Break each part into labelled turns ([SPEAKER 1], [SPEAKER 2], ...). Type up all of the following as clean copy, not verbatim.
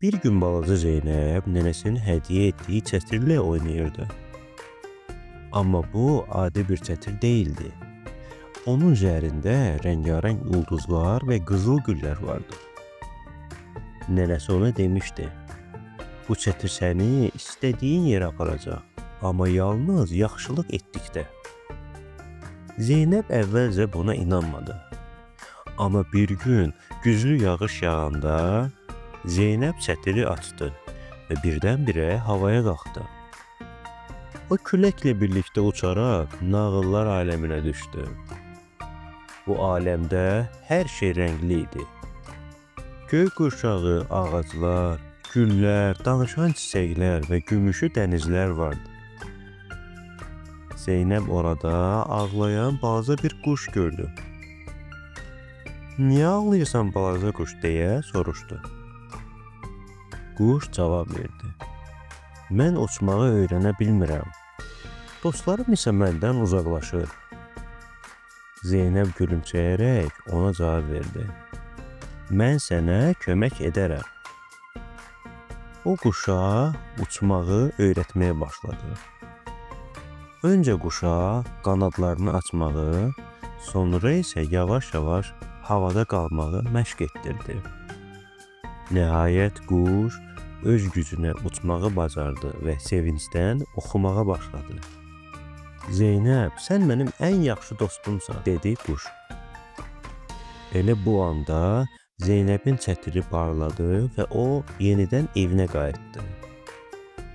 [SPEAKER 1] Bir gün balaca Zeynəb nənəsinin hədiyyə etdiyi çətirlə oynayırdı. Amma bu adi bir çətir deyildi. Onun üzərində rəngarəng ulduzlar və qızıl güllər vardı. Nənəsi ona demişdi: "Bu çətir səni istədiyin yerə aparacaq, amma yalnız yaxşılıq etdikdə." Zeynəb əvvəlcə buna inanmadı. Amma bir gün güclü yağış yağanda Zeynəb çətiri açdı və birdən-birə havaya qalxdı. O küləklə birlikdə uçaraq nağıllar aləminə düşdü. Bu aləmdə hər şey rəngli idi. Göy qurşağı, ağaclar, güllər, danışan çiçəklər və gümüşü dənizlər vardı. Zeynəb orada ağlayan balaca bir quş gördü. "Niyə ağlayırsan, balaca quş?" deyə soruşdu. Quş cavab verdi: "Mən uçmağı öyrənə bilmirəm. Dostlarım isə məndən uzaqlaşır." Zeynəb gülümsəyərək ona cavab verdi: "Mən sənə kömək edərəm." O quşa uçmağı öyrətməyə başladı. Öncə quşa qanadlarını açmağı, sonra isə yavaş-yavaş havada qalmağı məşq etdirdi. Nəhayət quş öz gücünə uçmağı bacardı və sevincdən oxumağa başladı. "Zeynəb, sən mənim ən yaxşı dostumsan," dedi quş. Elə bu anda Zeynəbin çətiri parladı və o yenidən evinə qayıtdı.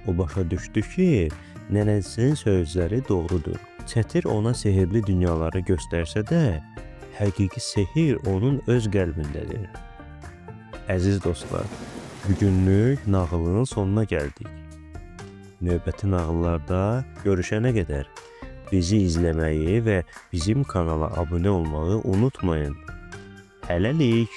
[SPEAKER 1] O başa düşdü ki, nənəsinin sözləri doğrudur. Çətir ona sehrli dünyaları göstərsə də, həqiqi sehir onun öz qəlbindədir. Əziz dostlar, bugünlük nağılın sonuna gəldik. Növbəti nağıllarda görüşənə qədər bizi izləməyi və bizim kanala abunə olmağı unutmayın. Hələlik.